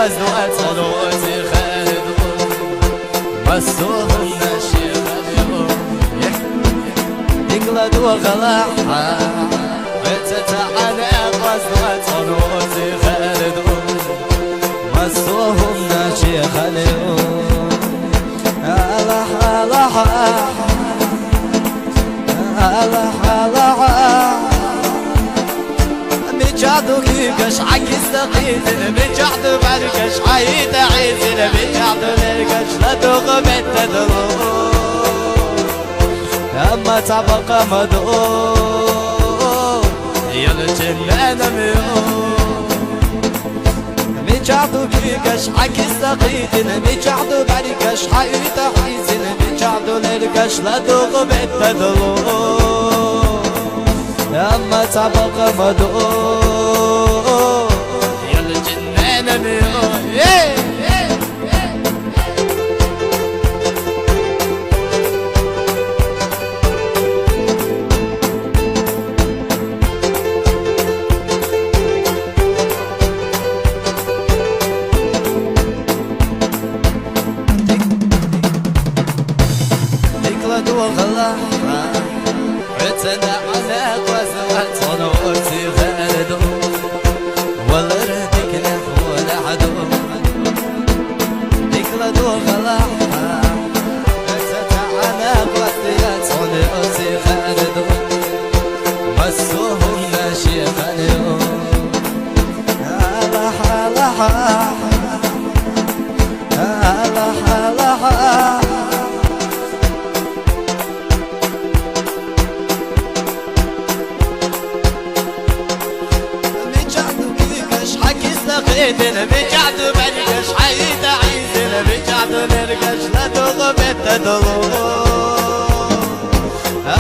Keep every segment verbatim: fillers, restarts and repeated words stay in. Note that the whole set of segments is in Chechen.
Къваз дуацӀалуци хъалидун, масухъум наши халиун. Дикла дугъала гьа, вецата гьана къваз дуацӀалуци хъалидун, масухъум наши халиун. Аллагь, Аллагь, Аллагь, Аллагь. Мичаду кигаш гьакиста къизин, мичаду баргаш гьайита гьизин, мичаду лергаш ладугъу бетта дулу. Амма цабакъамаду, ял чиннанамиу. Мичаду кигаш гьакиста къизин, мичаду баргаш гьайита гьизин, мичаду лергаш ладугъу бетта дулу. Амма цабакъамаду, ял чиннанамиу. Эй! Дикла дугъала гьа, вецата гьана къваз дуацӀалуци хъалидун, валар дикла хъваладун. Дикла дугъала гьа, вецата гьана къваз дуацӀалуци хъалидун, масухъум наши халиун. Аллагь, Аллагь, Аллагь, Аллагь. Мичаду кигаш гьакиста къизин, мичаду баргаш гьайита гьизин, мичаду лергаш ладугъу бетта дулу.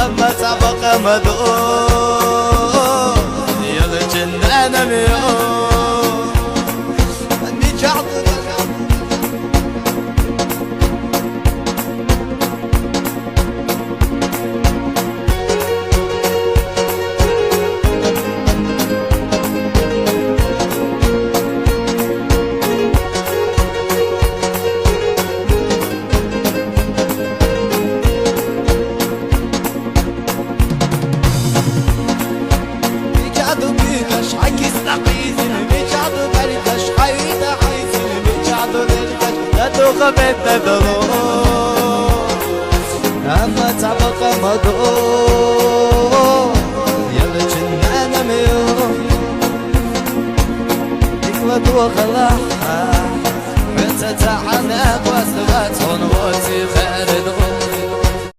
Амма цабакъамаду, ял чиннанамиу. Мичаду Мичаду кигаш гьакиста къизин, мичаду баргаш гьайита гьизин, мичаду лергаш ладугъу бетта дулу. Амма цабакъамаду, ял чиннанамиу. Дикла дугъала гьа, вецата гьана къваз дуацӀалуци хъалидун.